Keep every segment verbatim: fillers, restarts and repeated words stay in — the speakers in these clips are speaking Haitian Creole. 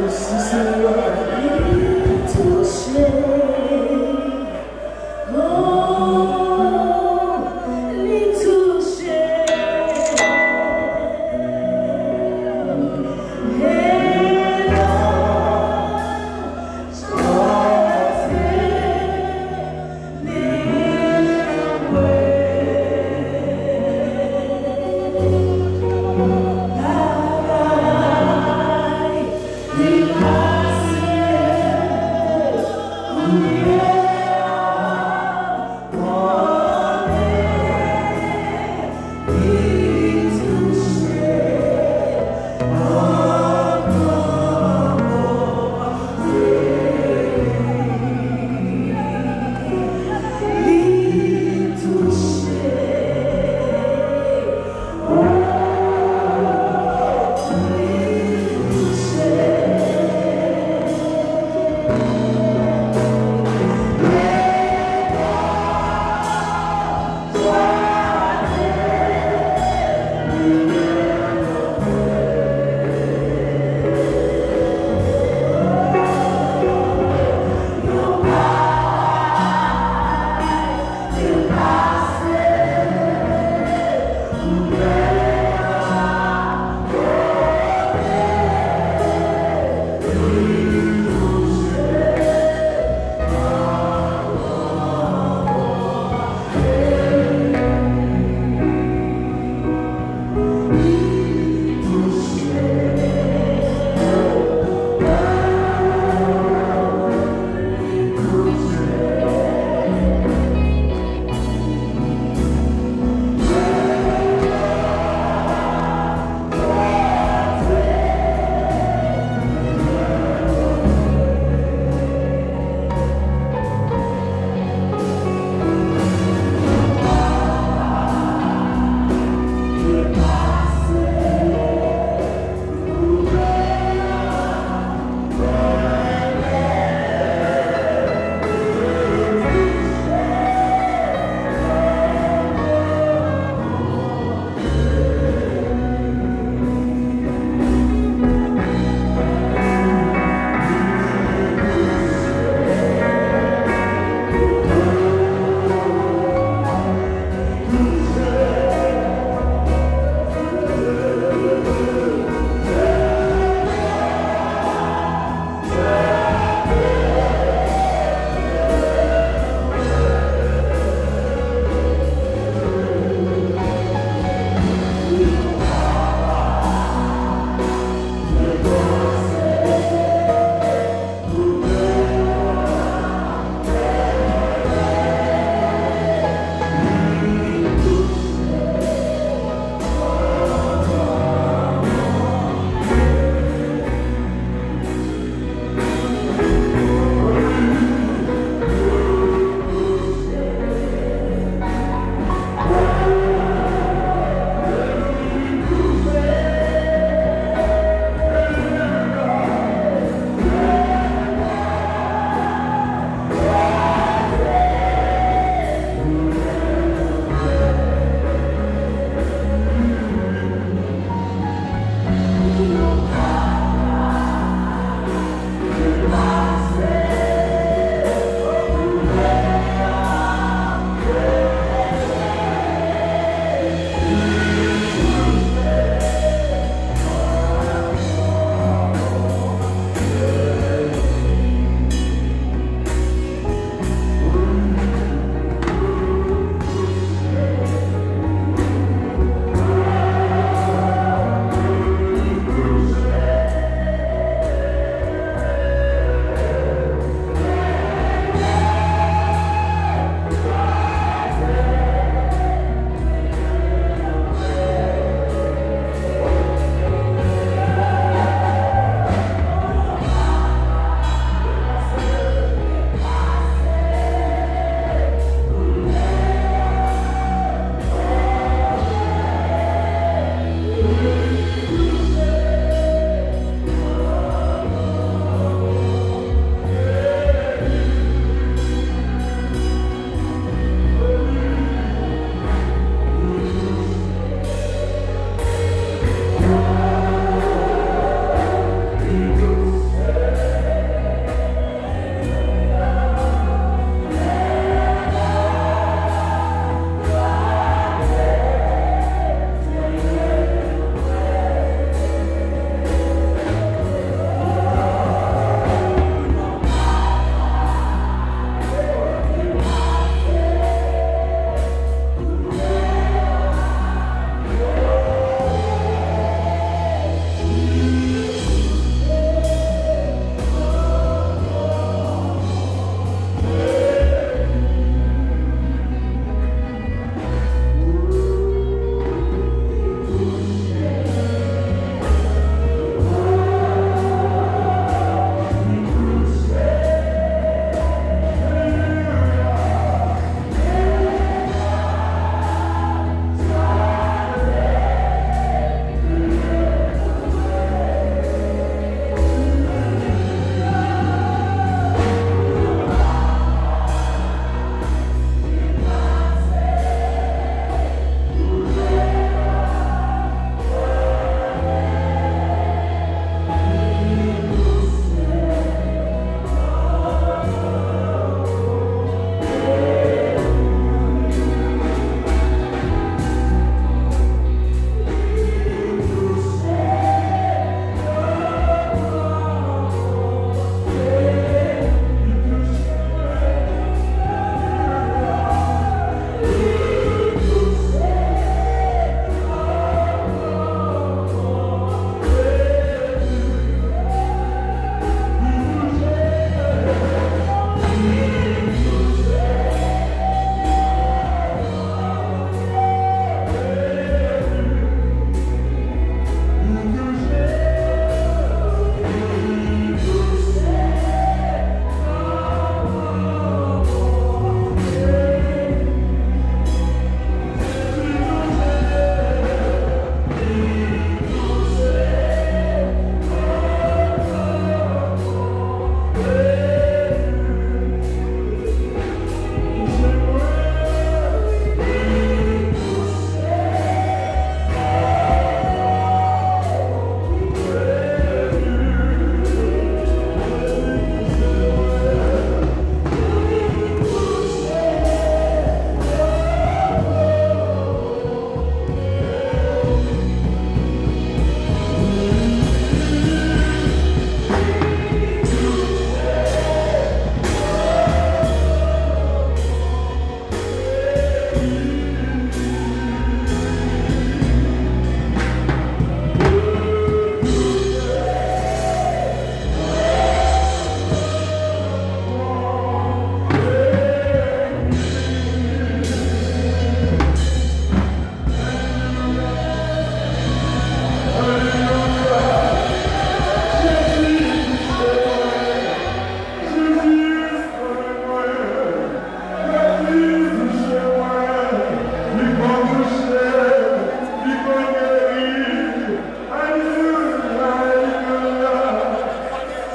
Si Senyè li touche, oh, li touche. Hello,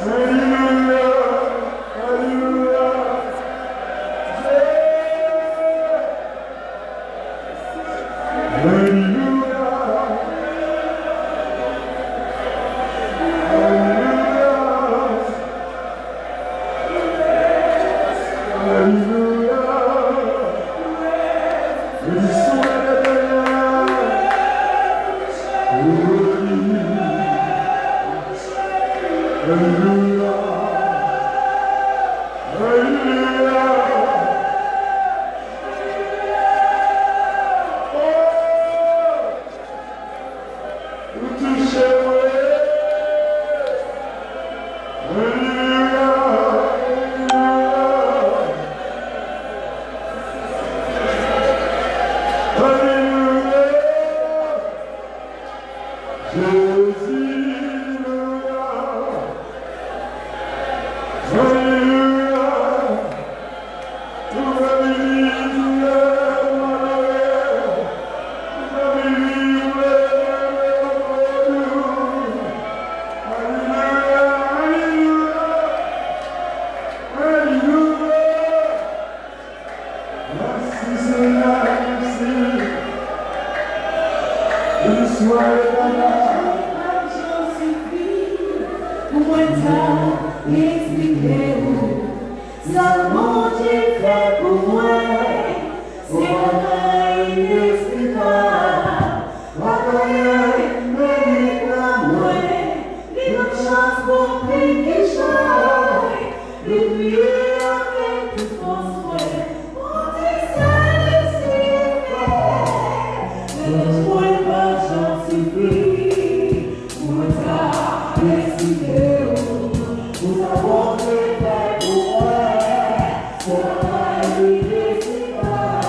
Alelouya, alelouya, Jezi. Alelouya, alelouya, alelouya. Béni soit l'Éternel. Alelouya. Alelouya. Oh! Ou touche mwen. Alelouya. Alelouya. Alelouya. Jezi, alelouya. Alelouya. Ou vle beni, ou vle adore. Ou vle beni, ou vle adore. Alelouya, alelouya. Alelouya. Mèsi, Senyè, mèsi. Beni swa Letènèl. Pou mwen ta eksplike ou sa Bondye fè pou mwen, se bagay ineksplikab. Pa genyen merit nan mwen, li ban chans pou m vin ki jòy, li priye avèk tout fòs mwen. Bondye se li ki fè, lè mwen pa janm soufri, pou mwen ta eksplike ou, pou sa Bondye fè pou mwen, se bagay ineksplikab.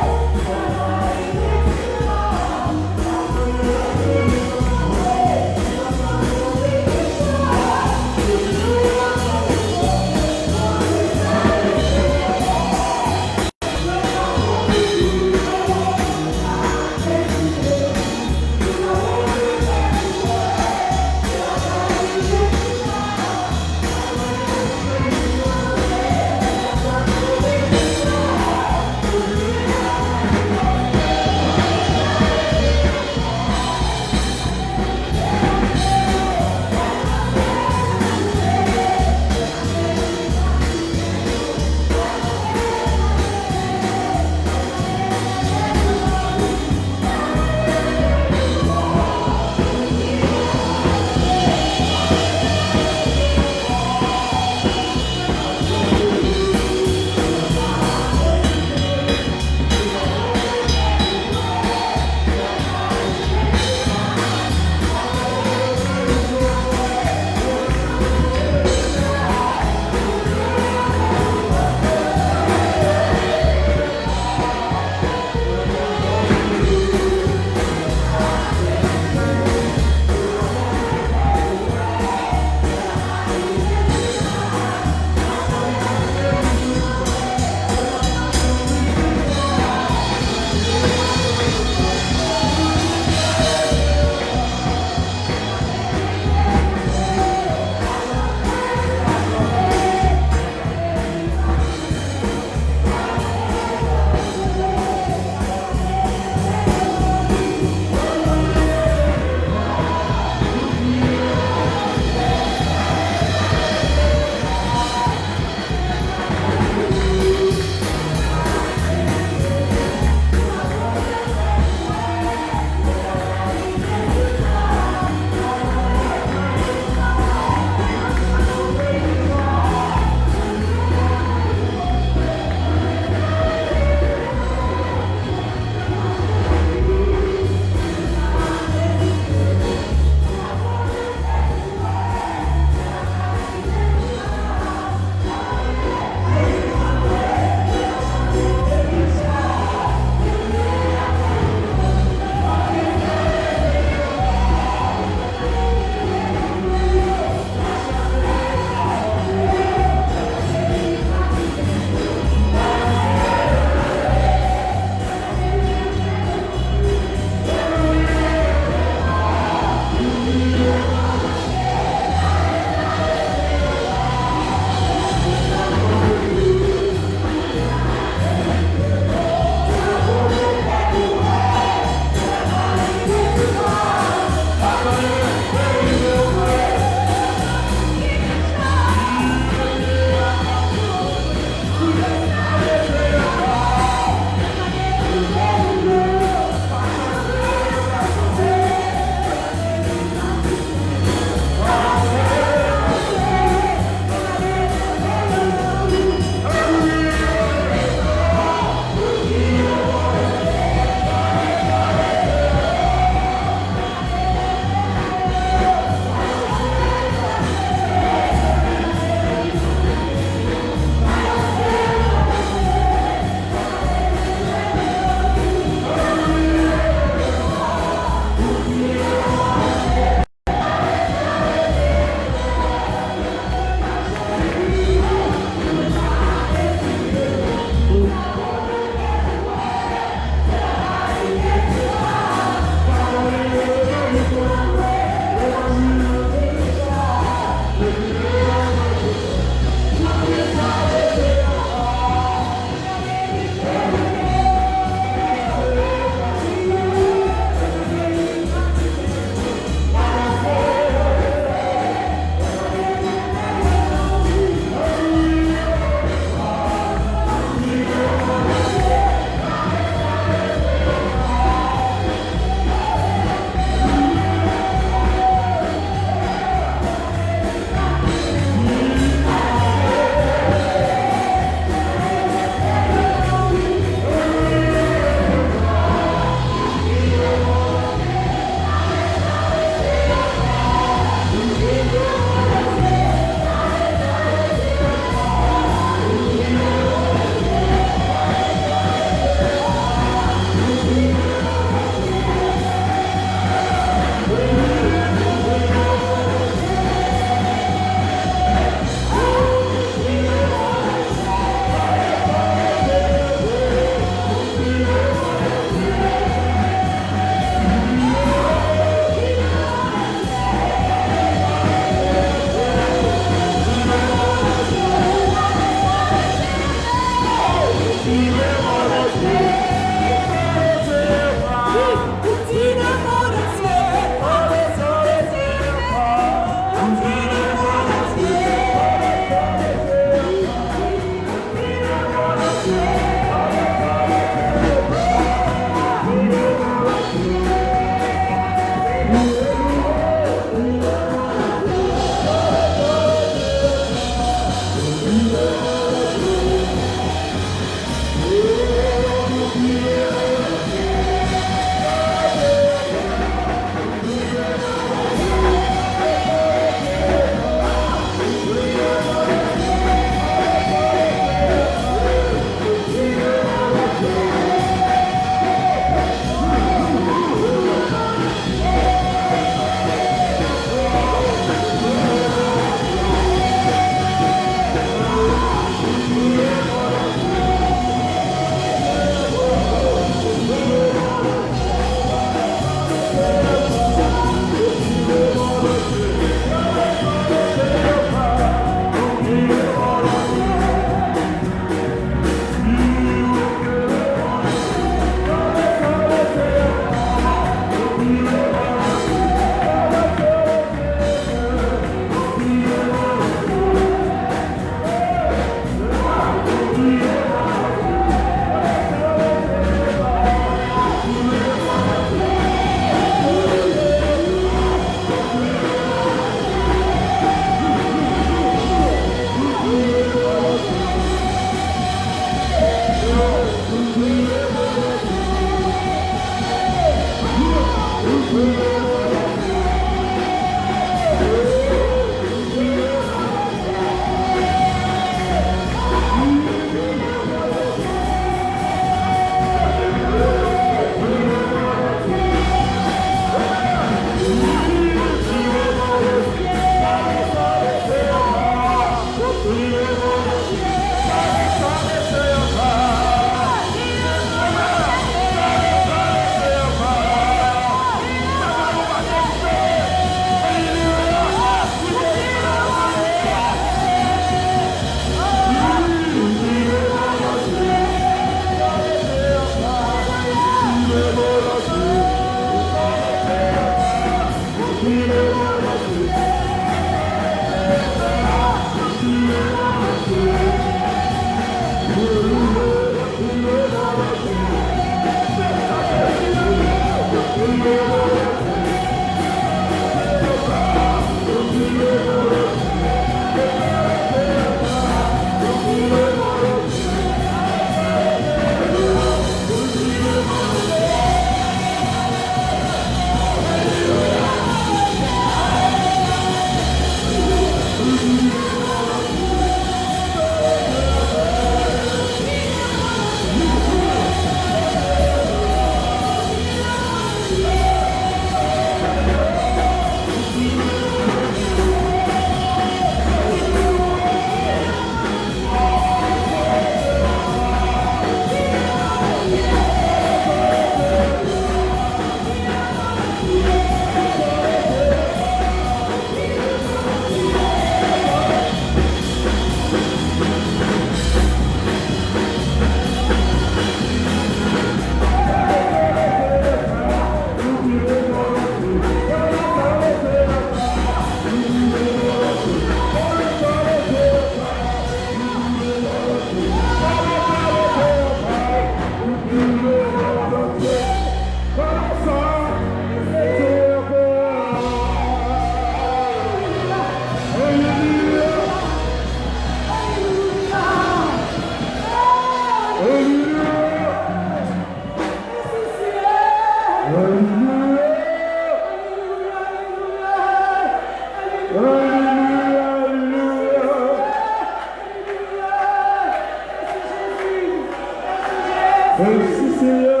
Mèsi, Senyè.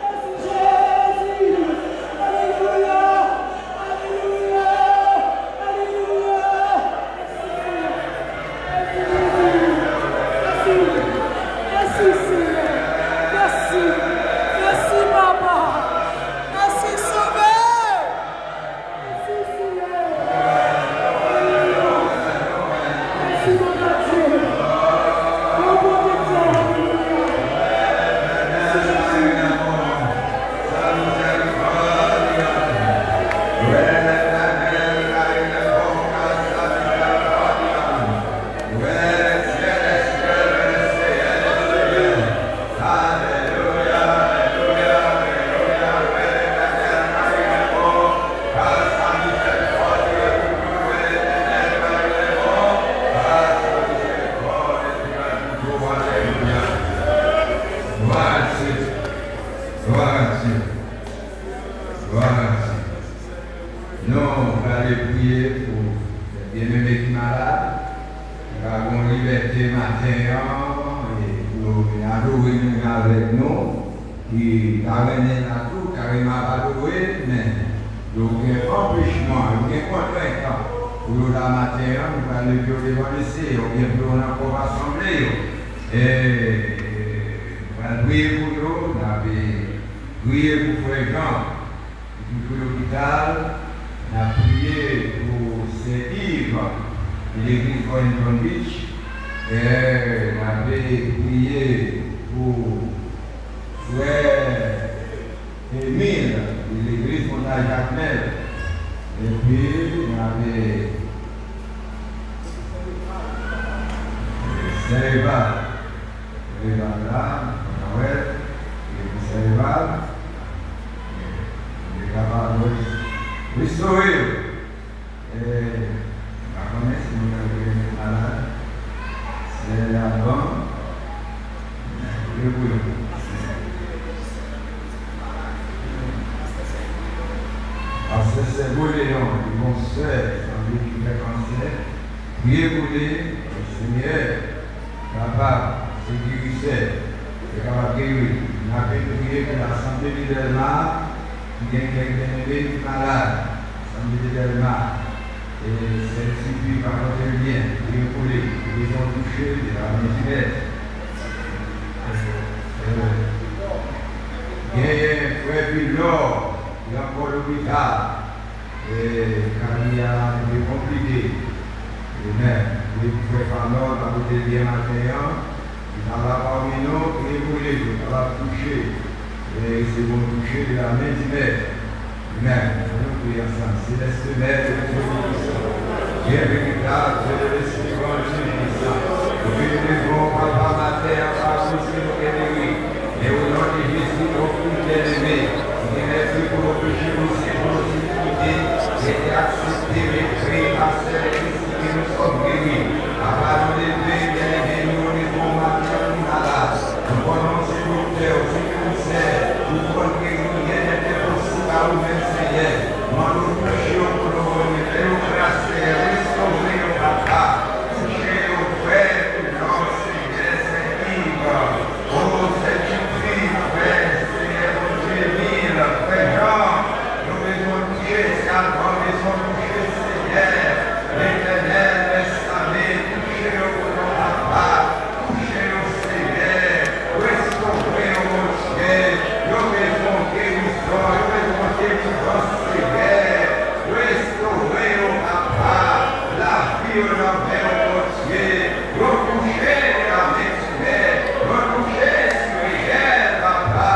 Mèsi, Senyè. Mèsi, Senyè. Mèsi. Mèsi, Papa. Mèsi, Sovè. Mèsi, Senyè. Mèsi, Papa Dye. Bon Bondye, alelouya. Mèsi, Jezi. Glwa a Dye. Glwa a Dye. Glwa a Dye. Nou prale priye pou byeneme ki malad, ki pa gen libète maten an, e pou yo vin adore nou, vin avèk nou, ki ta renmen la tou, ta renmen ap adore, men yo gen anpechman, yo gen kontrent pou yo la maten an, nou prale leve yo devan Leseyè, oubyen pou yo nan kòb asanble yo. E, nou pral priye pou yo, n ap priye pou frè Jan, ki toujou lopital. N ap priye pou sè Iv, ki legliz Boynton Beach. E n ap priye pou frè Emil, ki legliz Montay Jakmèl. Epi n ap sè Eval. Eval la, Noël, e pou sè Eval, e, e kapab restore yo. E, m pa konnen si nou gen malad, sè Laban, e pou yo. Pastè Sègo Leyon, li gon sè, sanble ki fè kansè, priye pou li, Senyè. Kapab, se gerisè, li kapab geri. N ape priye pou lasante de Dèlma, ki gen kèk byeneme ki malad. Lasante de Dèlma, e sè Tifi pa pote l byen, priye pou li, li bezwen touche de la men di Mèt. E, e, genyen frè Vilò, ki ankò lopital. E, kay li a, li konplike. Amen. Wi, pou frè Fanò, n ap pote l byen maten an. Li pa la pami nou, priye pou li, pou l kapab touche. E, se bon touche de la men di Mèt. Amen. Ann nou priye ansanm. Selès Pè, Dye Tout-Puissant, Dye veritab, Dye de lespri, Dye pwisan. Ou vin devan w, Papa, maten an, pa koze nou genere. E o non de Jezi, nou priye, byeneme, ou gen mèsi pou nou peche, nou se pou nou se kite, rete aksepte, rete pastè, rete site, nou sòm geri. Apa nou leve, byeneme, nou leve maten an, nou malad. Nou konnen ou se doktè, ou se komisè, ou konn geri, anyen enposib a ou menm, Senyè. Mande w touche yo pou nou, Bondye, fè yo gras, Senyè, restore yo, Papa. Touche yo, frè, pou non, Senyè, Sè Iv. O, sè Tifi, frè, Senyè Bondye, Emil, frè Jan, yo bezwen touche, sè Alvan bezwen touche, Senyè. Letènèl, lèsame, touche yo pou non, Papa. Touche yo, Senyè. Restore yo, Bondye. Yo bezwen gerizon, yo bezwen delivrans, Senyè. Restore yo, Papa. Lavi yo nan men w, Bondye. Yo touche nan men Mè, yo touche sou reyèl, Papa.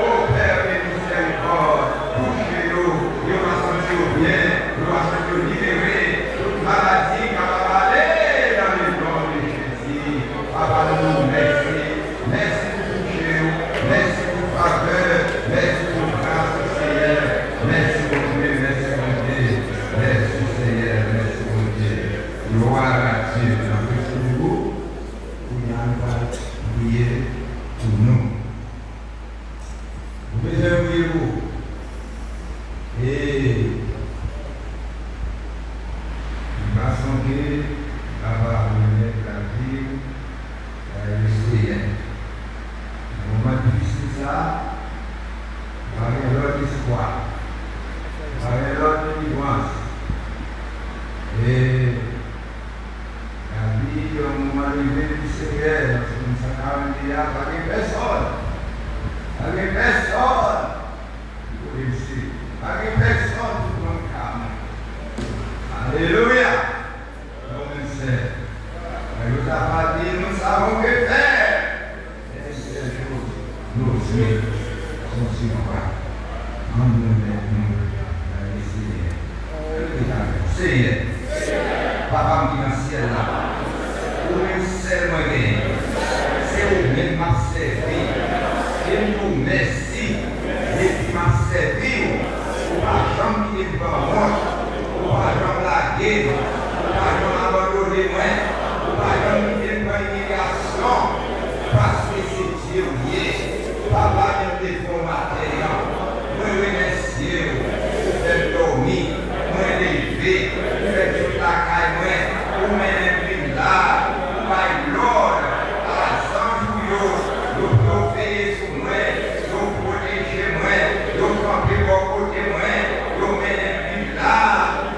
O Pè de mizèrikòd, touche yo, yo va santi yo byen, yo va santi yo libere. Tout maladi kapab ale nan le non de Jezi. Papa, nou di w mèsi. Mèsi pou touche yo. Mèsi pou favè. Mèsi pou gras ou, Senyè. Mèsi, Bondye. Mèsi, Bondye. Mèsi, Senyè. Mèsi, Bondye. Glwa a Dye. N ap rete debou. Kounye a, nou pral priye pou nou. Nou bezwen priye pou ou. E nou pa sonje, Papa remèt lavi w bay Leseyè. Son sipwa. Ann remèt nou nan men Senyè. Rete avè m. Senyè, Papa m ki nan syèl la, ou menm sèl mwen genyen. Se ou menm m ap sèvi. E m di w mèsi depi m ap sèvi w. Ou pa janm kite m pran wont. Ou pa janm lage m. Ou pa janm abandone mwen. Ou pa janm kite m pran imilyasyon. Paske se Dye w ye. Papa, menm devan w maten an, mwen remèsye w. Ou fè m dòmi, mwen leve, ou fè tout lakay mwen, ou mennen m vin la, ou bay lòd a zanj ou yo, yo pou yo veye sou mwen, yo pwoteje mwen, yo kanpe bò kote mwen, yo mennen m vin la,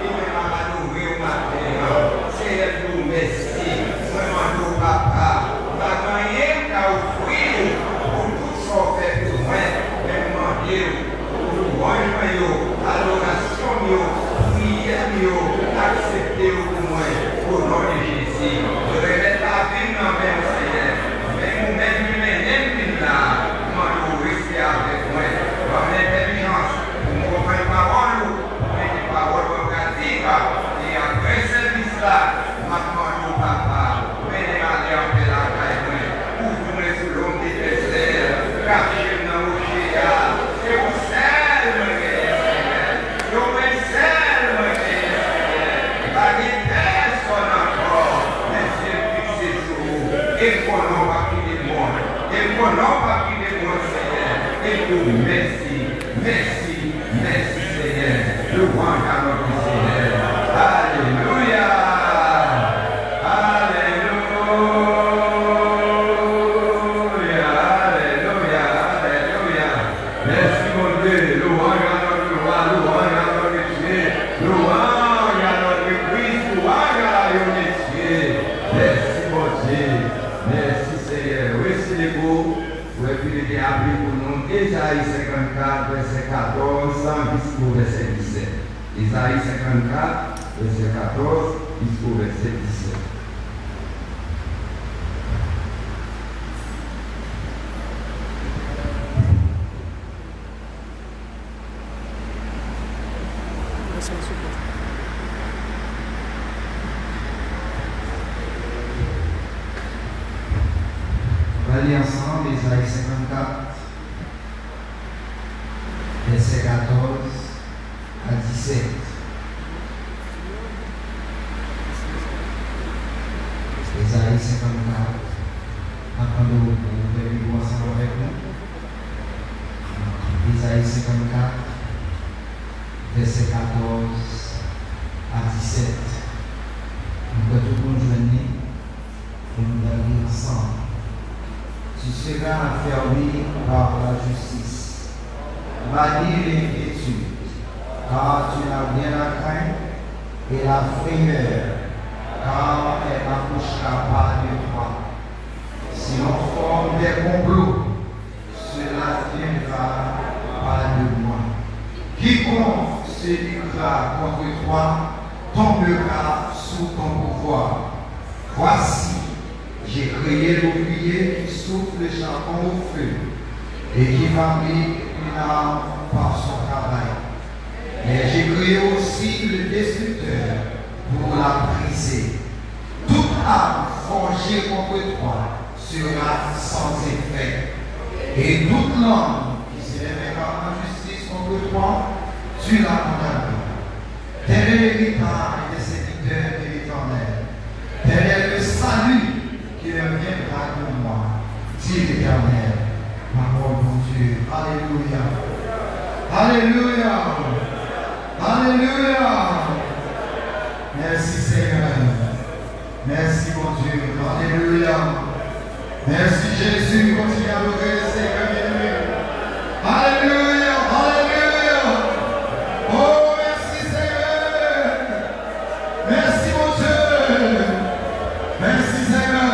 e mwen m ap adore w maten an. Senyè, m di w mèsi. Mwen mande w, Papa, m pa gen anyen m ka ofri w pou tout sa w fè pou mwen, men m mande w pou louwanj mwen yo, adorasyon m yo, priyè m yo, aksepte yo pou mwen, o non de Jezi. Remèt lavi m nan men w, Senyè. Men ou menm ki mennen m vin la, m mande w rete avèk mwen. Ban m entèlijans pou m konprann pawòl ou, pou m mete pawòl ou an pratik. E apre sèvis la, m ap mande w, Papa, mennen m ale anpè lakay mwen. Kouvri mwen sou lonbde de zèl. Kache m nan woche a. Se ou sèl mwen genyen, Senyè. Se ou menm sèl mwen genyen, Senyè. Pa gen pèsòn ankò. Men zye m fikse sou ou. E m konnen w p ap kite m wont. E m konnen w p ap kite m wont, Senyè. E m di w mèsi. Mèsi. Mèsi, Senyè. Louanj a notre Seigneur. Alelouya. Alelouya. Alelouya. Alelouya. Mèsi, Bondye. Louanj a notre roi. Louanj a notre Dieu. Louanj a notre Christ. Louanj a l'agneau de Dieu. Mèsi, Bondye. Mèsi, Senyè. Resi debou. Pou epi li te aple pou nou Ezayi senkannkat, vèsè katòz jis pou vèsè disèt. Ezayi senkannkat, vèsè katòz jis pou vèsè disèt. Nou va li ansanm Ezayi senkannkat, vèsè katòz a disèt. Ezayi senkannkat, n ap mande w pou w ouvè Bib ou ansanm avèk nou. Ezayi senkannkat, vèsè katòz a disèt. Nou kwè tout moun jwenn li, e nou pral li ansanm. Tu seras affermi par la justice. Bannir l'inquiétude, car tu n'as rien à craindre, et la frayeur, car elle n'approchera pas de toi. Si l'on forme des complots, cela ne viendra pas de moi. Quiconque s'élèvera contre toi tombera sous ton pouvoir. Voici, j'ai créé l'ouvrier qui souffle le charbon au feu et qui fabrique une arme par son travail. Mais j'ai créé aussi le destructeur pour la briser. Toute arme forgée contre toi sera sans effet, et toute langue qui s'élèvera en justice contre toi, tu la condamneras. Tel est l'héritage des serviteurs de l'Éternel. Tel est le salut qui leur viendra de moi, dit l'Éternel. Parole, Bondye. Alelouya. Alelouya. Alelouya. Mèsi, Senyè. Mèsi, Bondye. Alelouya. Mèsi, Jezi. Kontinye adore Senyè byeneme. Alelouya. Alelouya. Oh, mèsi, Senyè. Mèsi, Bondye. Mèsi, Senyè.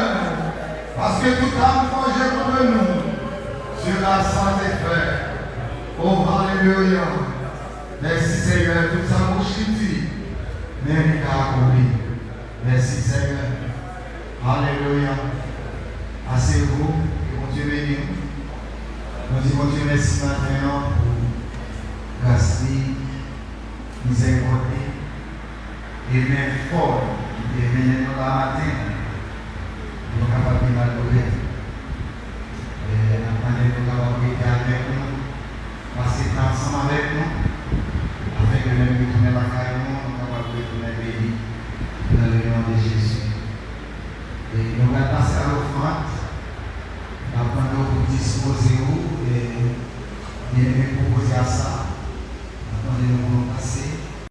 Paske tout arme forgée contre nous sera sans effet. Oh, alelouya. Mèsi, Senyè. Tout sa bouch li di, men li ka akonpli. Mèsi, Senyè. Alelouya. Aseyez-vous, ke Bondye beni w. Nou di Bondye mèsi maten an pou gras li, mizèrikòd li, e men fò li, e mennen nou la maten, pou nou kapab vin adore. E n ap mande nou kapab rete avèk nou, pase tan ansanm avèk nou, afenke lè nou retounen lakay nou, nou kapab retounen beni dans le nom de Jésus. E nou pral pase a lofrand. N ap mande w pou dispoze w e byeneme pwopoze a sa.